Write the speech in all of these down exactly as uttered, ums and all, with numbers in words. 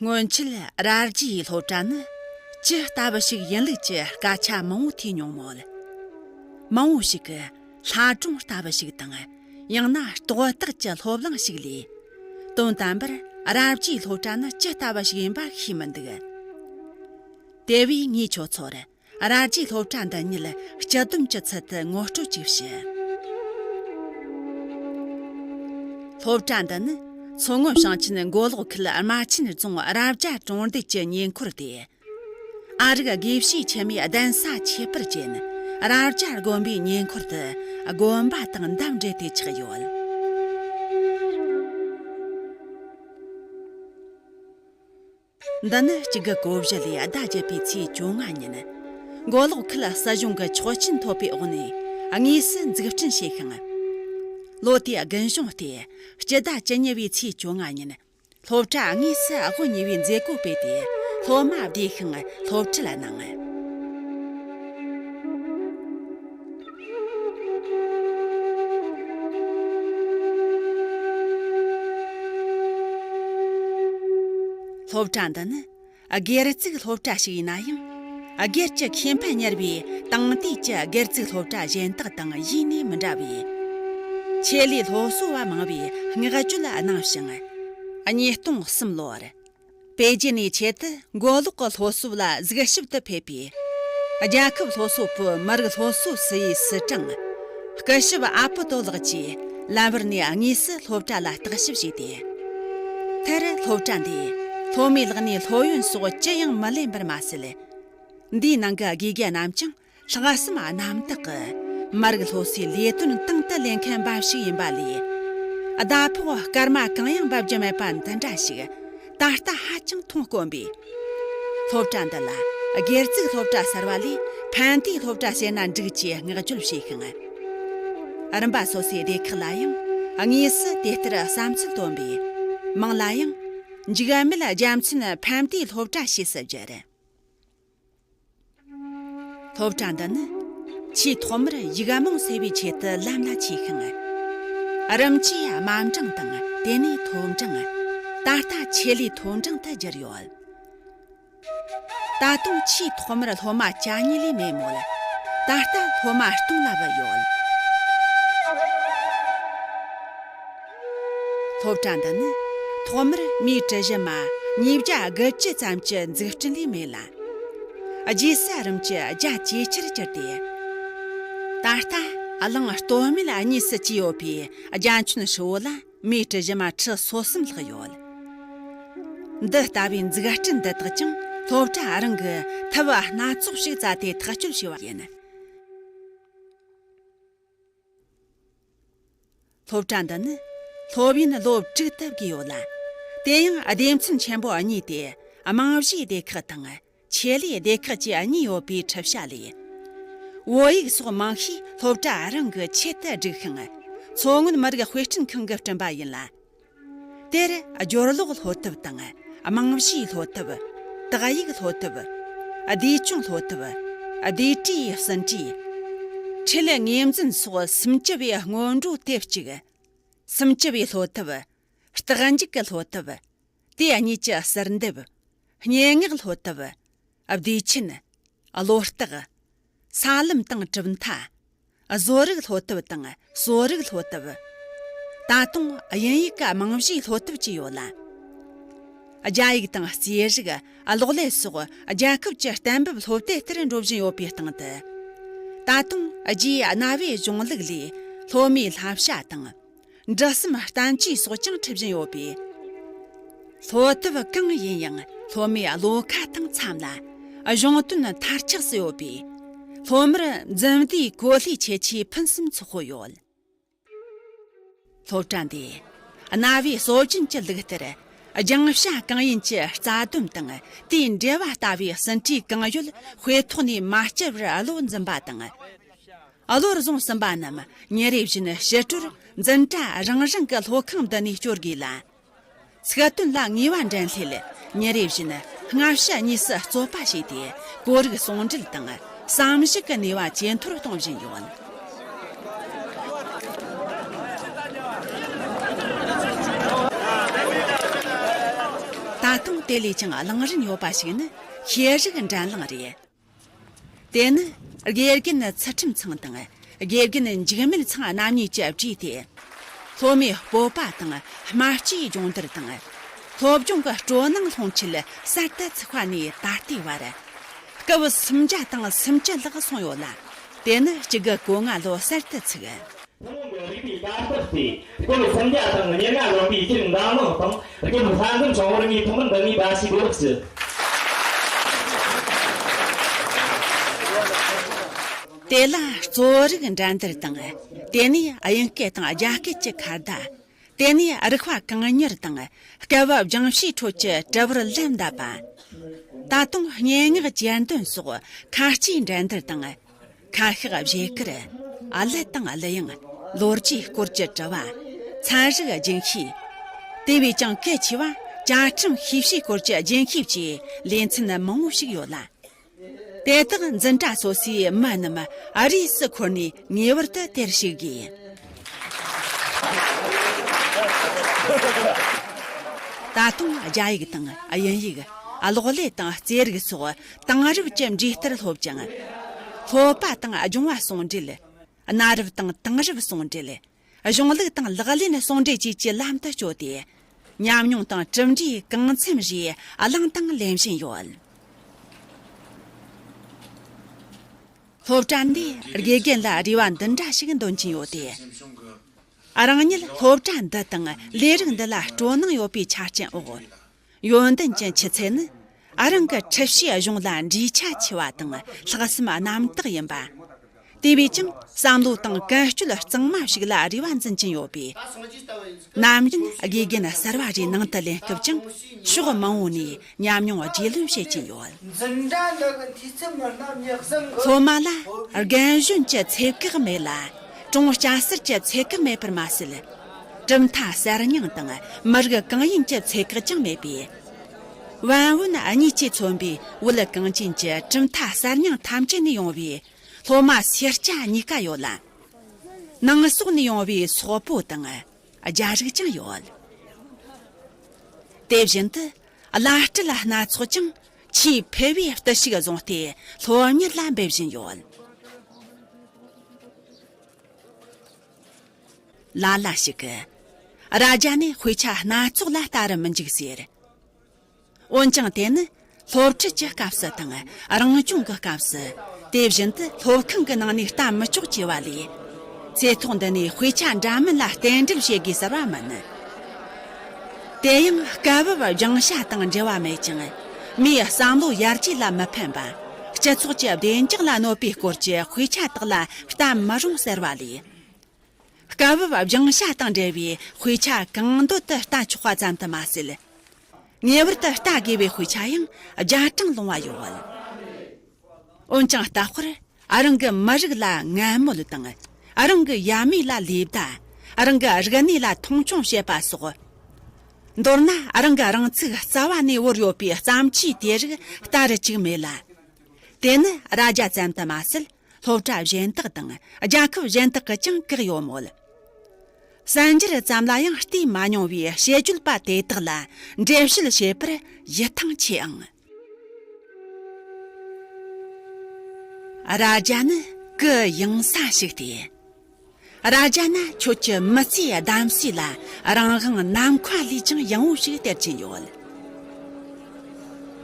སྔོན་ཆད་ར་རྒྱའི་སློབ་གྲྭ་ནི་ཇི་ལྟ་བུ་ཞིག་ཡིན་ལུགས་ཀྱི་སྐད་ཆ་མང་བོ་ཐོས་མྱོང་མོད། མང་བོ་ཞིག་གིས་ལྷ་སྒྲུང་ལྟ་བུ་ཞིག་དང་། ཡང་ན་རྟོག་བཏགས་ཀྱི་སློབ་གླེང་ཞིག་ལས། དོན་དམ་པར་ར་རྒྱའི་སློབ་གྲྭ་ནི་ཇི་ལྟ་བུ་ཞིག་ཡིན་པ་ཤེས་མི་འདུག། དེ་བས་ངས་ཁྱོད་ཚོར་ར་རྒྱའི་སློབ་གྲྭ་འདི་ཉིད་སྤྱི་བསྡོམས་ཀྱི་ཚུལ་དུ་ངོ་སྤྲོད་ཅིག་ཞུ། སློབ་གྲྭ་འདི་ནི་མཚོ་སྔོན་ཞིང་ཆེན་མགོ་ལོག་ཁུལ་རྨ་ཆེན་རྫོང་ར་རྒྱ་གྲོང་རྡལ་གྱི་ཉེ་འཁོར་ཏེ། ཨ་རིག་དགེ་བཤེས་ཆེན་མོའི་གདན་ས་ཁྱད་པར་ཅན་ར་རྒྱ་དགོན་པའི་ཉེ་འཁོར་དུ་དགོན་པ་དང་འདབས་འབྲེལ་ཏེ་ཆགས་ཡོད། འདི་ནི་གཅིག་དགུ་གོ་བཞི་ལོའི་ཟླ་བརྒྱད་པའི་ཚེས་བཅོ་ལྔ་ཉིན། མགོ་ལོག་ཁུལ་སྲིད་གཞུང་གི་ཆོག་མཆན་ཐོབ་པའི་འོག་ནས་དངོས་སུ་འཛུགས་སྐྲུན་བྱས་ཤིང་། ལོ་དེའི་དགུན་གཞུང་སྟེ་སྤྱི་ཟླ་བཅུ་གཉིས་པའི་ཚེས་བཅོ་ལྔ་ཉིན། སློབ་གྲྭ་དངོས་སུ་དབུ་བརྙེས་པའི་མཛད་སྒོ་སྤེལ་ཏེ། སློབ་མ་བདེ་ཤིང་སློབ་ཁྲིད་གནང་། སློབ་གྲྭ་འདི་ནི་སྒེར་བཙུགས་སློབ་གྲྭ་ཞིག་ཡིན་ན་ཡང་། སྒེར་གྱི་ཁེ་ཕན་གཉེར་བའི་དེང་དུས་ཀྱི་སྒེར་བཙུགས་སློབ་གྲྭ་གཞན་དག་དང་ཡེ་ནས་མི་འདྲ་བའི། ཆེད་ལས་སློབ་གསོ་བ་མང་བའི་བསྔགས་བརྗོད་གནང་ཞིང་། ཉིས་སྟོང་གསུམ་ལོར། པེ་ཅིན་ནས་ཆེད་དུ་མགོ་ལོག་གི་སློབ་གསོ་ལ་གཟིགས་ཞིབ་ཏུ་ཕེབས་པའི། རྒྱལ་ཁབ་སློབ་གསོ་པུའུ་མི་རིགས་སློབ་གསོ་སི་ཡི་སི་ཀྲང་སྐུ་ཞབས་ཨ་པོ་ཏོ་ལགས་ཀྱིས་ལམ་བར་ནས་དངོས་སུ་སློབ་གྲྭ་ལ་བརྟག་ཞིབ་བྱས་ཏེ། མཐར་སློབ་གྲྭ་འདིའི་སློབ་མའི་ལག་ནས་སློབ་ཡོན་སོགས་ཅི་ཡང་མི་ལེན་པར་མ་ཟད། འདིའི་ནང་གི་དགེ་རྒན་རྣམས་ཀྱང་ལྷག་བསམ་རྣམ་དག་གིས་མ་རིག་སློབ་གསོའི་ལས་དོན་དང་དུ་ལེན་མཁན་འབའ་ཞིག་ཡིན་པ་ལས། ཟླ་ཕོགས་སྐར་མ་གང་ཡང་འབབ་རྒྱུ་མེད་པ་འདི་འདྲ་ཞིག་ད་ལྟ་ཧ་ཅང་མཐོང་དཀོན་པས། སློབ་གྲྭ་འདི་ལ་སྒེར་བཙུགས་སློབ་གྲྭ་གསར་བ་ལས་ཕན་བདེའི་སློབ་གྲྭ་ཟེར་ན་འགྲིག་ཅེས་བསྔགས་བརྗོད་བྱས་ཤིང་། རིམ་པ་སོ་སོའི་སྡེ་ཁག་ལ་ཡང་དངོས་སུ་དེ་ལྟར་བསམ་ཚུལ་བཏོན་པས། མིང་ལ་ཡང་འཇིགས་མེད་རྒྱལ་མཚན་ཕན་བདེའི་སློབ་གྲྭ་ཞེས་སུ་བསྒྱུར། སློབ་གྲྭ་འདི་ནི་ཆེས་ཐོག་མར་ཡིག་རྨོངས་སེལ་བའི་ཆེད་དུ་ལམ་ལ་ཆས་ཤིང་། རིམ་གྱིས་དམའ་འབྲིང་དང་དེ་ནས་མཐོ་འབྲིང་། ད་ལྟ་ཆེད་ལས་མཐོ་འབྲིང་དུ་གྱུར་ཡོད། ད་དུང་ཆེས་ཐོག་མར་སློབ་མ་གྱ་གཉིས་ལས་མེད་མོད། ད་ལྟ་སློབ་མ་སྟོང་ལ་བུད་ཡོད། སློབ་གྲྭ་འདི་ནི་ཐོག་མར་མིའི་གྲུ་བཞི་མ་ཉིས་བརྒྱ་དགུ་བཅུ་ཙམ་གྱི་འཛུགས་སྐྲུན་ལས་མེད་ལ། རྗེས་སུ་རིམ་གྱིས་རྒྱ་ཇེ་ཆེར་གྱུར་ཏེ། ད་ལྟ་གླིང་སྟོད་སྨད་གཉིས་སུ་སྐྱེས་ཡོད་པའི་རྒྱ་ཁྱོན་ཧྲིལ་བོ་ལ་མིའི་གྲུ་བཞི་མ་ཁྲི་སོ་གསུམ་ལྷག་ཡོད། འདི་ལྟ་བུའི་འཛུགས་སྐྲུན་འདི་དག་ཀྱང་སློབ་གྲྭ་རང་གིས་ཐབས་སྣ་ཚོགས་ཤིག་བཙལ་ཏེ་ཐག་གཅོད་བྱས་པ་ཡིན། སློབ་གྲྭ་འདི་ནི་སློབ་ཡོན་ལོ་དྲུག་ཏུ་བགོས་ཡོད་ལ། དེ་ཡང་སྡེ་ཚན་ཆེན་པོ་གཉིས་ཏེ། རྨང་གཞིའི་སྡེ་ཁག་དང་ཆེད་ལས་སྡེ་ཁག་བཅས་གཉིས་ཡོད་པའི་ཁྲིད་བྱ་ལས། བོད་ཡིག་སོགས་མང་ཤས་སློབ་གྲྭ་རང་གི་ཆེད་དུ་བསྒྲིགས་ཤིང་། མཚོ་སྔོན་མི་རིགས་དཔེ་སྐྲུན་ཁང་གིས་བསྐྲུན་པ་ཡིན་ལ། དེར་སྦྱོར་ཀློག་སློབ་དེབ་དང་། རྨང་གཞིའི་སློབ་དེབ། དག་ཡིག་སློབ་དེབ། བསྡུས་སྐྱོང་སློབ་དེབ། བསྡུས་གྲྭའི་ཟིན་བྲིས། ཁྲིད་ངོས་འཛིན་སོགས་སུམ་ཅུ་བའི་སྔོན་འགྲོ་དེབ་གཅིག་སུམ་ཅུ་བའི་སློབ་དེབ། རྟགས་འཇུག་གི་སློབ་དེབ། དེ་གཉིས་ཀྱི་ཟུར་འདེབས། སྙན་ངག་སློབ་དེབ། བསྡུས་ཆེན། བློ་རྟགས། ས་ལམ་དང་གྲུབ་མཐའ། བཟོ་རིག་སློབ་དེབ་དང་གསོ་རིག་སློབ་དེབ། ད་དུང་དབྱིན་ཡིག་གི་རྨང་གཞིའི་སློབ་དེབ་བཅས་ཡོད་ལ། རྒྱ་ཡིག་དང་རྩིས་རིག། གློག་ཀླད་སོགས་རྒྱལ་ཁབ་ཀྱི་གཏན་འབེབས་སློབ་དེབ་ལྟར་འགྲོ་བཞིན་ཡོད་པའི་སྟེང་དུ། ད་དུང་རྒྱའི་གནའ་བོའི་གཞུང་ལུགས་ལས་སློབ་མའི་བསླབ་བྱ་དང་། འབྲི་སེམས་བསྟན་བཅོས་སོགས་ཀྱང་འཁྲིད་བཞིན་ཡོད་པས། སློབ་དེབ་གང་ཡིན་ཡང་སློབ་མའི་བློ་ཁ་དང་འཚམ་ལ། གཞུང་དོན་མཐར་ཆགས་སུ་ཡོད་པས། སློབ་མར་འཛིན་བདེའི་གོ་ལའི་ཁྱད་ཆོས་ཕུན་སུམ་ཚོགས་པོ་ཡོད། སློབ་གྲྭ་འདིས་གནའ་བོའི་སྲོལ་རྒྱུན་གྱི་ལུགས་ལྟར། སྦྱང་བྱ་གང་ཡིན་གྱི་རྩ་དོན་དང་དེའི་འགྲེལ་བ་ལྟ་བུའི་ཟིན་བྲིས་གང་ཡོད་དཔེ་ཐོག་ནས་མ་བསྐྱུར་བར་བློ་འཛིན་པ་དང་། བློར་བཟུང་ཟིན་པ་རྣམས་ཉིན་རེ་བཞིན་ཕྱི་དྲོར་འཛིན་གྲྭ་རང་རང་གི་སློབ་ཁང་འདི་ནས་སྐྱོར་དགོས་ལ། ཚིག་དོན་ལ་ངེས་པ་འདྲེན་སླད་ཉིན་རེ་བཞིན་སྔ་ཕྱི་གཉིས་སུ་རྩོད་པ་བྱས་ཏེ་གོ་རིག་ཟུང་འབྲེལ་དང་བསམ་གཞིག་གི་ནུས་པ་ཇེ་མཐོར་གཏོང་བཞིན་ཡོད། ད་ ད་དུང་དེ་ལས་ཀྱང་གླེང་རིན་ཡོད་པ་ཞིག་ནི་ཤེས་རིག་འགྲན་གླེང་རེད། དེ་ནི་དགེ་རྒན་ཚུལ་ཁྲིམས་ཚང་དང་དགེ་རྒན་འཇིགས་མེད་ཚང་རྣམ་གཉིས་ཀྱིས་བྲིས་ཏེ། སློབ་མའི་སྤོབས་པ་དང་སྨྲ་ལྕེའི་སྦྱོང་བརྡར་དང་། སློབ་སྦྱོང་གི་སྤྲོ་སྣང་སློང་ཆེད་གསར་དུ་བཙུགས་པ་ནས་ད་ལྟའི་བར། སྐབས་སུམ་བརྒྱ་དང་སུམ་ཅུ་ལྷག་སོང་ཡོད་ལ། དེ་ནི་གཅིག་དགུ་གོ་ལྔ་ལོ་གསར་དུ་ཚུགས། ཐུན་མོང་གི་རིག་པའི་དཀའ་ཁག་སྟེ། སྐོར་སུམ་བརྒྱ་དང་ཉེར་ལྔ་ལོན་པའི་སྤྱིར་འདང་དམངས་དང་། སྐྱབས་ལྷ་འཛོམས་ཆུང་བར་ངས་ཐོག་མར་འདི་ནས་བཀྲ་ཤིས་བདེ་ལེགས་ཞུ། དེ་ལ་གཙོ་རིག་འགྲན་བསྡུར་དང་། དེ་ནས་དབྱིན་སྐད་དང་རྒྱ་སྐད་ཀྱི་ཁ་བརྡ། དེ་ནས་རིག་པ་གང་མྱུར་དང་སྐལ་བ་སྦྱང་བྱའི་ཁྲོད་ཀྱི་དྲི་བར་ལན་འདེབས་པ། ད་དུང་སྙན་ངག་གྱེར་འདོན་སོགས་ཁ་ལྕེའི་འགྲན་བསྡུར་དང་། ཁ་ཤགས་བཞེས་ཁུར། གླུ་དང་གླུ་དབྱངས། ལོ་རྒྱུས་སྐོར་གྱི་དྲི་བ། ཚན་རིག་རྒྱུན་ཤེས། དེ་བས་ཀྱང་གལ་ཆེ་བ་བཅའ་ཁྲིམས་ཤེས་བྱའི་སྐོར་གྱི་རྒྱུན་ཤེས་བཅས་ལེ་ཚན་མང་བོ་ཞིག་ཡོད་ལ། དེ་དག་འཛིན་གྲྭ་སོ་སོའི་མི་རྣམས་རིས་སུ་འཁོར་ནས་ངེས་པར་དུ་དེར་ཞུགས་དགོས། ད་དུང་རྒྱ་ཡིག་དང་དབྱིན་ཡིག། གློག་ཀླད་དང་རྩེད་རིགས་སོགས་དེང་རབས་ཀྱི་འབྲས་ལྟར་སློབ་ཅིང་། སློབ་པ་དང་སྦྱོང་བ་ཟུང་འབྲེལ། གནའ་རབས་དང་དེང་རབས་ཟུང་འབྲེལ། གཞུང་ལུགས་དང་ལག་ལེན་ཟུང་འབྲེལ་བཅས་ཀྱི་ལམ་དུ་བསྐྱོད་དེ། ཉམས་མྱོང་དང་གྲུབ་འབྲས་གང་འཚམ་རེ་བླངས་དང་ལེན་བཞིན་ཡོད། སློབ་གྲྭ་འདིས་དགེ་རྒན་ལ་རེ་བ་འདི་འདྲ་ཞིག་འདོན་གྱིན་ཡོད་དེ། རང་ཉིད་སློབ་གྲྭ་འདི་དང་ལས་རིགས་འདི་ལ་སྤྲོ་སྣང་ཡོད་པའི་ཆ་རྐྱེན་འོག་ཡོན་ཏན་གྱི་ཆུ་ཚད་ནི་ཨ་རང་གི་ཁྲིད་བྱའི་གཞུང་ལ་འདྲིས་ཆ་ཆེ་བ་དང་ལྷག་བསམ་རྣམ་དག་ཡིན་པ། དེ་བས་ཀྱང་བསམ་བློ་དང་ཀུན་སྤྱོད་གཙང་མ་ཞིག་ལ་རེ་བ་འཛིན་གྱིན་ཡོད་པས། ནམ་རྒྱུན་དགེ་རྒན་གསར་བ་རེ་ནང་དུ་ལེན་སྐབས་ཀྱང་ཕྱོགས་མང་བོ་ནས་ཉམས་མྱོང་རྒྱུས་ལོན་བྱེད་ཀྱིན་ཡོད། འཛིན་གྲྭ་འདི་གི་འཐུས་ཚབ་མི་སྣ་མྱི་གསུམ་གི་སློབ་མ་ལ་རྒན་གཞོན་གྱི་ཚད་བཀག་མེད་ལ། གྲོང་སྐྱ་སེར་གྱི་ཚད་བཀག་མེད་པར་མ་ཟད། གྲུབ་མཐའ་གསར་རྙིང་དང་མི་རིགས་གང་ཡིན་གྱི་ཚད་བཀག་ཀྱང་མེད་པས། བན་བོན་གཉིས་ཀྱིས་མཚོན་པའི་བོད་གངས་ཅན་གྱི་གྲུབ་མཐའ་གསར་རྙིང་ཐམས་ཅད་ནས་ཡོང་བའི་སློབ་མ་སེར་སྐྱ་གཉིས་ཀ་ཡོད་ལ། ནང་སོག་ནས་ཡོང་བའི་སོག་པོ་དང་རྒྱ་རིགས་ཀྱང་ཡོད། དེ་བཞིན་དུ་བླ་སྤྲུལ་སྣ་ཚོགས་ཀྱང་ཆེས་ཕལ་བའི་བརྟུལ་ཞུགས་བཟུང་སྟེ་སློབ་གཉེར་ལ་འབད་བཞིན་ཡོད། ལ་ལ་ཞིག་གིས་རྭ་རྒྱ་ནས་དཔེ་ཆ་སྣ་ཚོགས་ལ་ལྟ་རུ་མི་འཇུག་ཟེར། འོན་ཀྱང་དེ་ནི་སློབ་ཁྲིད་ཀྱི་སྐབས་སུ་དང་རང་སྦྱོང་གི་སྐབས་སུ། དེ་བཞིན་དུ་སློབ་ཁང་གི་ནང་ནས་ལྟ་མི་ཆོག་ཅེས་པ་ལས། ཚེ་ཐོག་འདི་ནས་དཔེ་ཆ་འདྲ་མིན་ལ་རྟེན་འབྲེལ་བྱེད་དགོས་ཟེར་བ་མིན། དེ་ཡང་སྐབས་བབ་སྦྱང་བྱ་དང་འབྲེལ་བ་མེད་ཅིང་། མིའི་བསམ་བློ་ཡར་རྒྱས་ལ་མི་ཕན་པ། སྤྱི་ཚོགས་ཀྱི་བདེ་འཇགས་ལ་གནོད་པའི་སྐོར་གྱི་དཔེ་ཆ་དག་ལ་ལྟ་མི་རུང་ཟེར་བ་ལས། སྐབས་བབ་སྦྱང་བྱ་དང་འབྲེལ་བའི་དཔེ་ཆ་གང་འདོད་དུ་ལྟ་ཆོག་པ་ཙམ་དུ་མ་ཟད། ངེས་པར་དུ་ལྟ་དགོས་པའི་དཔེ་ཆ་ཡང་རྒྱ་གྲངས་ལོང་བ་ཡོད། འོན་ཀྱང་ལྟ་བར་ཨ་རང་གི་མི་རིགས་ལ་ངན་སྨོད་དང་། ཨ་རང་གི་ཡབ་མེས་ལ་ལེ་བདའ། ཨ་རང་གི་རིག་གནས་ལ་མཐོང་ཆུང་བྱེད་པ་སོགས། མདོར་ན་ཨ་རང་གི་རང་ཚུགས་རྩ་བ་ནས་བོར་ཡོད་པའི་བརྩམས་ཆོས་དེ་རིགས་ལྟ་རུ་བཅུག་མེད་ལ། དེ་ནི་རྭ་རྒྱ་ཙམ་དུ་མ་ཟད། སློབ་གྲྭ་གཞན་དག་དང་རྒྱལ་ཁབ་གཞན་དག་གིས་ཀྱང་བཀག་ཡོད་མོད། གསར་འགྱུར་ཙམ་ལ་ཡང་བལྟས་མ་མྱོང་བའི་དཔྱད་བརྗོད་པ་དེ་དག་ལ་འགྲེལ་བཤད་བྱེད་པར་ཡིད་ཐང་ཆེའང་། རྭ་རྒྱ་ནི་གུ་ཡངས་ས་ཞིག་སྟེ། རྭ་རྒྱ་ན་ཁྱོད་ཀྱི་མི་ཚེའི་གདམ་གསེས་ལ་རང་དབང་ནམ་མཁའ་ལས་ཀྱང་ཡངས་པོ་ཞིག་སྟེར་གྱིན་ཡོད།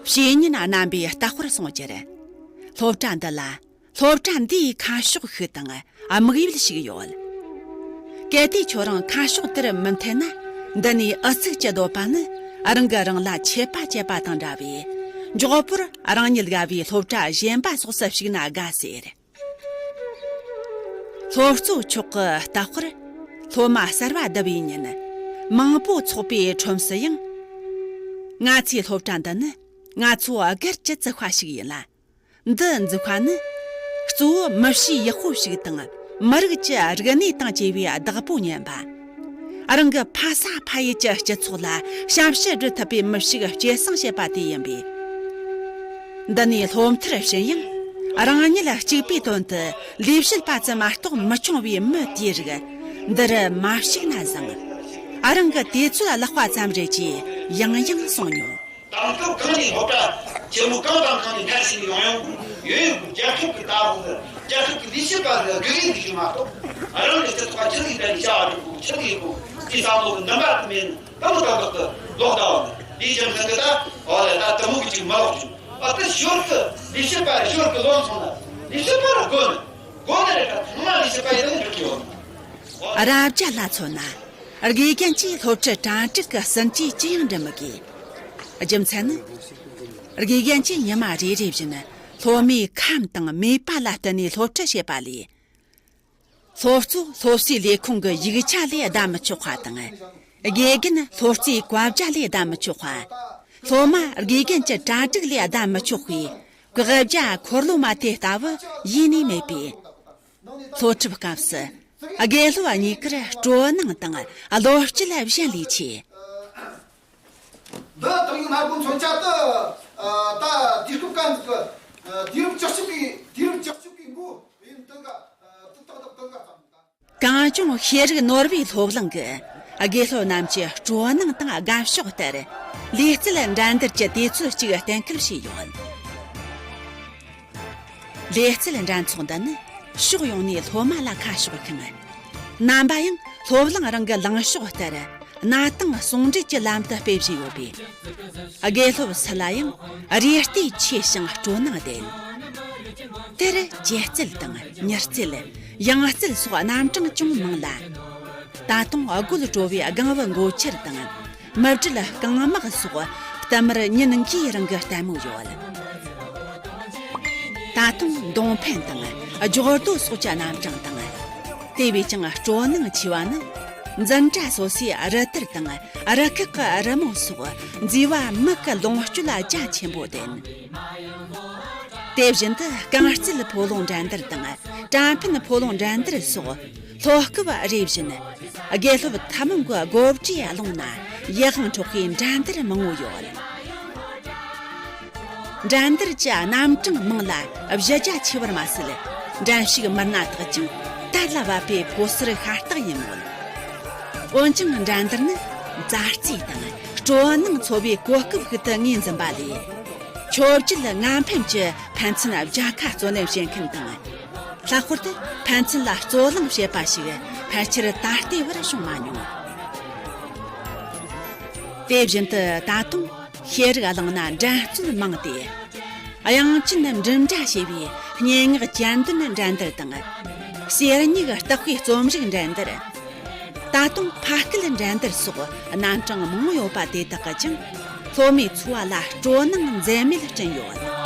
བཤེས་གཉེན་རྣམ་པས་ལྟ་བར་གསུངས་རྒྱུར། སློབ་གྲྭ་འདི་ལ། སློབ་གྲྭ་འདིའི་ཁ་ཕྱོགས་ཤིག་དང་དམིགས་ཡུལ་ཞིག་ཡོད། གལ་ཏེ་ཁྱོད་རང་ཁ་ཕྱོགས་དེར་མི་འཐེན་ན། འདི་ནས་ཨུ་ཚུགས་ཀྱི་འདོད་པ་ནི་རང་གིས་རང་ལ་ཆད་པ་བཅད་པ་དང་འདྲ་བས། མགྱོགས་པོར་རང་ཉིད་དགའ་བའི་སློབ་གྲྭ་གཞན་པ་སོགས་སུ་ཞུགས་ན་དགའ་ཟེར། སློབ་གཙོ་མཆོག་གིས་ལྟ་བར། སློབ་མ་གསར་བ་བསྡུ་བའི་ཉིན། མང་པོ་ཚོགས་པའི་ཁྲོམ་སུ་ཡང་། ང་ཚོའི་སློབ་གྲྭ་འདི་ནི་ང་ཚོ་སྒེར་གྱི་བཙུགས་པ་ཞིག་ཡིན་ལ། འདི་འཛུགས་པ་ནི་གཙོ་བོ་མི་གཤིས་ཡག་པོ་ཞིག་དང་མི་རིགས་ཀྱི་རིག་གནས་དང་བཅས་པའི་བདག་པོ་ཉན་པ། རང་གི་ཕ་ས་ཕ་ཡུལ་གྱི་སྤྱི་ཚོགས་ལ་ཞབས་ཕྱི་སྒྲུབ་ཐུབ་པའི་མི་ཞིག་སྐྱེད་སྲིང་བྱེད་པ་དེ་ཡིན་པས། འདི་ནས་སློབ་མཐར་ཕྱིན་ཡང་རང་ཉིད་གཅིག་པུའི་དོན་དུ་ལས་བྱེད་པ་ཙམ་མ་གཏོགས་མི་འཁྱོངས་པའི་མི་དེའི་རིགས་འདིར་མ་ཞུགས་ན་བཟང་། རང་གི་དུས་ཚོད་ལེགས་པ་ཙམ་རེད་ཅེས་ཡང་ཡང་གསུངས་མྱོང་། དེང་སྐབས་གང་ནས་སློབ་གྲྭ་ཆེན་མོ་གང་དང་གང་ནས་མཐར་ཕྱིན་ཡོང་ཡོང་གི་ཡོད། ཡོད་རྒྱལ་ཁབ་ཀྱི་ལྟ་བ་རྒྱལ་ཁབ་ཀྱི་ལས་བྱེད་པ་ལ་དགེ་རྒན་གྱི་ཞུ་མ་གཏོགས་རང་གི་སྤྱི་ཚོགས་ཆི་ཟིག་བསྡད་ནས་བྱ་བ་སྒྲུབ་དགོས་ཆི་ཟིག་ཡིན་དགོས་ཀྱི་བསམ་བློ་གི་འདུན་པ་དེ་མེད་ན་དེ་མོ་ཏག་ཏག་ཏུ་ལོག་ལྟ་བ་ནི་ལས་བྱེད་མཁན་གྱི་ད་འོ་ལས་ད་དེ་མོ་གི་ཅིག་མ་ལོག་བྱུང་། ཨ་ད་ཞོར་གི་ལས་བྱེད་པ་ཞོར་གི་ལོན་སོང་ན་ལས་བྱེད་པ་ལ་དགོས་ནི་དགོས་ནི་རེད། ད་ཚང་མ་ལས་བྱེད་པ་ཡིན་ན་འགྲིག་གི་ཡོད་ནི། རབ་བྱ་ལ་མཚོན་ན། དགེ་རྒན་གྱིས་སློབ་ཁྲིད་གྲ་སྒྲིག་གི་ཟིན་བྲིས་ཅི་ཡང་འབྲི་མི་དགོས། རྒྱུ་མཚན་ནི། དགེ་རྒན་གྱིས་ཉི་མ་རེ་རེ་བཞིན་སློབ་མའི་ཁམས་དང་མོས་པ་ལ་བསྟུན་ནས་སློབ་ཁྲིད་བྱེད་པ་ལས། སློབ་གཙོ་སློབ་གསོའི་ལས་ཁུངས་ཀྱི་ཡིག་ཆ་ལས་བསྡད་མི་ཆོག་པ་དང་། དགེ་རྒན་སློབ་གཙོའི་བཀའ་རྒྱ་ལས་བསྡད་མི་ཆོག་པ། སློབ་མ་དགེ་རྒན་གྱི་གྲ་སྒྲིག་ལས་བསྡད་མི་ཆོག་པའི་བཀག་རྒྱ་འཁོར་ལོ་མ་དེ་ལྟ་བུ་ཡེ་ནས་མེད་པས། སློབ་ཁྲིད་སྐབས་སུ་དགེ་སློབ་གཉིས་ཀར་སྤྲོ་སྣང་དང་བློ་སྐྱེད་གཞན་ལས་ཆེ། འདི་དག་ཡིག་སྣ་སྒོ་མཚོན་ཆ་དུ་ད་དུས་སྐབས་གང་ཟིག་གི་དུས་རབས་བཅུ་གཅིག་པའི་དུས་རབས་བཅུ་གཅིག་པའི་མགོ་ཡིན་དུ་ག་དུ་ཏག་ཏག་དུ་ག་ཙམ་ད། གངས་ལྗོངས་ཤེས་རིག་ནོར་བུའི་སློབ་གླིང་གི་དགེ་སློབ་རྣམས་ཀྱི་སྤྲོ་སྣང་དང་དགའ་ཕྱོགས་ལྟར་ལུས་རྩལ་འགྲན་བསྡུར་གྱི་དུས་ཚོད་ཅིག་གཏན་འཁེལ་བྱས་ཡོད། ལུས་རྩལ་འགྲན་ཚོགས་འདི་ནི་ཕྱོགས་ཡོངས་ནས་སློབ་མ་ལ་ཁ་ཕྱོགས་ཤིང་། རྣམ་པ་ཡང་སློབ་གླིང་རང་གི་ལངས་ཕྱོགས་ལྟར་གནའ་དེང་ཟུང་འབྲེལ་གྱི་ལམ་དུ་སྤེལ་བཞིན་ཡོད་པས། དགེ་སློབ་སུ་ལ་ཡང་རེ་ལྟོས་ཆེ་ཞིང་སྤྲོ་སྣང་ལྡན། དེར་སྒྱེད་རྩལ་དང་མྱུར་རྩལ། ཡང་རྩལ་སོགས་རྣམ་གྲངས་ཅུང་མང་ལ། ད་དུང་དགོད་བྲོ་བའི་སྒང་བུ་མགོ་ཆེར་དང་། མི་བྲལ་རྐང་དམག་སོགས་བསྟུད་མར་ཉིན་འགའི་རིང་གི་ལྟད་མོ་ཡོད། ད་དུང་མདུང་འཕེན་དང་སྒྱོགས་རྡོ་སོགས་ཀྱི་རྣམ་གྲངས་དང་། དེ་བས་ཀྱང་སྤྲོ་སྣང་ཆེ་བ་ནི། འཛིན་གྲྭ་སོ་སོའི་རུ་དར་དང་རུ་ཁག་གི་རི་མོ་སོགས་མཛེས་པ་མིག་གི་ལོངས་སྤྱོད་ལ་རྒྱ་ཆེན་པོ་ལྡན། དེ་བཞིན་དུ་རྐང་རྩེད་ཕོ་ལོང་འགྲན་བསྡུར་དང་། གྲྭ་འཕེན་ཕོ་ལོང་འགྲན་བསྡུར་སོགས་ལྷོ་སྐབས་རེ་བཞིན་དགེ་སློབ་ཐུན་མོང་གི་སྒོ་འབྲས་ཀློང་ན་ཡིད་དབང་འཕྲོག་པའི་འགྲན་བསྡུར་མང་པོ་ཡོད། འགྲན་བསྡུར་གྱི་རྣམ་གྲངས་མང་ལ་གཞི་རྒྱ་ཆེ་བར་མ་ཟད། འགྲན་ཞུགས་མི་སྣ་དག་ཀྱང་དར་ལ་བབ་པའི་ཕོ་གསར་ཤ་སྟག་ཡིན་མོད། འོན་ཀྱང་འགྲན་བསྡུར་ནི་མཛའ་བརྩེ་དང་སྤྲོ་སྣང་འཚོ་བའི་གོ་སྐབས་ཤིག་ཏུ་ངོས་འཛིན་པ་ལས། མཆོད་བརྗོད་ངན་ཕན་གྱི་ཕན་ཚུན་རྒྱལ་ཁ་རྩོད་ལེན་བྱེད་མཁན་དང་། ལྷག་པར་དུ་ཕན་ཚུན་ལ་རྩོད་གླེང་བྱེད་པ་ཞིག་ཕལ་ཆེར་ད་ལྟའི་བར་བྱུང་མ་མྱོང་། དེ་བཞིན་དུ་ད་དུང་ཤེས་རིག་གླིང་ན་འགྲན་རྩོད་མང་སྟེ། དབྱངས་ཅན་འབྲིམ་སྒྲ་ཞེས་པའི་སྙན་ངག་གྱེར་འདོན་འགྲན་བསྡུར་དང་། གསེར་སྙིགས་རྟགས་པའི་རྩོམ་རིག་འགྲན་བསྡུར། ད་དུང་ཕ་སྐད་འགྲན་བསྡུར་སོགས་རྣམ་གྲངས་མང་པོ་ཡོད་པ་དེ་དག་གིས་ཀྱང་སློབ་མའི་འཚོ་བ་ལ་སྤྲོ་སྣང་འཛད་མེད་བསྐྲུན་ཡོད།